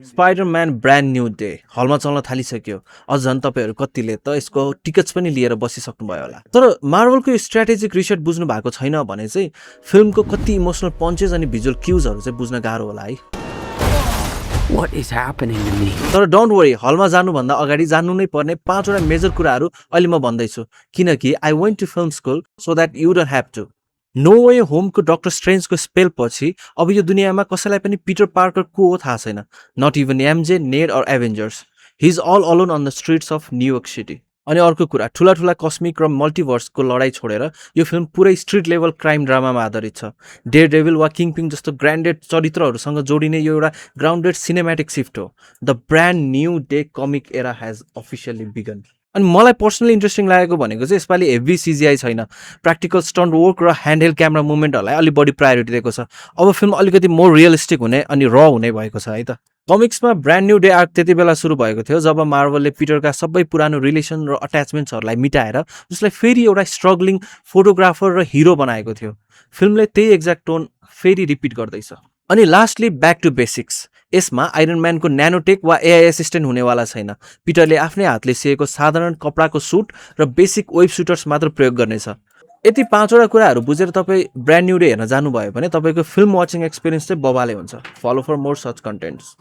Spider-Man brand new day हलमा चल्न थालिसक्यो। अझ झन् तपाईँहरू कतिले त यसको टिकट्स पनि लिएर बसिसक्नुभयो होला। तर मार्वलको यो स्ट्र्याटेजिक रिसेट बुझ्नु भएको छैन भने चाहिँ फिल्मको कति इमोसनल पन्चेस अनि भिजुअल क्युजहरू चाहिँ बुझ्न गाह्रो होला है। What is happening to me? तर डोन्ट वरी, हलमा जानुभन्दा अगाडि जान्नु नै पर्ने 5 वटा मेजर कुराहरू अहिले म भन्दैछु, किनकि I went to film school so that you don't have to. No way होमको डक्टर स्ट्रेन्जको स्पेल पछि अब यो दुनियाँमा कसैलाई पनि पिटर पार्कर को हो थाहा छैन। Not even MJ, Ned or Avengers. He is all alone on the streets of New York city. अनि अर्को कुरा, ठुला ठुला कस्मिक र मल्टिभर्सको लडाइँ छोडेर यो फिल्म पुरै स्ट्रिट लेभल क्राइम ड्रामामा आधारित छ। डेयर डेभिल वा किङपिङ जस्तो ग्रान्डेड चरित्रहरूसँग जोडिने यो एउटा ग्राउन्डेड सिनेमेटिक शिफ्ट हो। The brand new day comic era has officially began. अनि मलाई पर्सनली इन्ट्रेस्टिङ लागेको भनेको चाहिँ यसपालि हेभी सिजिआई छैन। प्र्याक्टिकल स्टन्ट वर्क र ह्यान्डहेल्ड क्यामेरा मुभमेन्टहरूलाई अलिक बढी प्रायोरिटी दिएको छ। अब फिल्म अलिकति मोर रियलिस्टिक हुने अनि र हुने भएको छ है त। कमिक्समा ब्रान्ड न्यू डे आर्क त्यति बेला सुरु भएको थियो जब मार्वलले पिटरका सबै पुरानो रिलेसन र अट्याचमेन्ट्सहरूलाई मिटाएर उसलाई फेरि एउटा स्ट्रगलिङ फोटोग्राफर र हिरो बनाएको थियो। फिल्मले त्यही एक्ज्याक्ट टोन फेरि रिपिट गर्दैछ। अनि लास्टली ब्याक टु बेसिक्स। यसमा आइरन म्यानको न्यानोटेक वा एआई एसिस्टेन्ट हुनेवाला छैन। पिटरले आफ्नै हातले सिएको साधारण कपडाको सुट र बेसिक वेब सुटर्स मात्र प्रयोग गर्नेछ। यति 5 वटा कुराहरू बुझेर तपाईँ ब्रान्ड न्यू डे हेर्न जानुभयो भने तपाईँको फिल्म वाचिङ एक्सपिरियन्स चाहिँ बबाले हुन्छ। Follow for more such contents.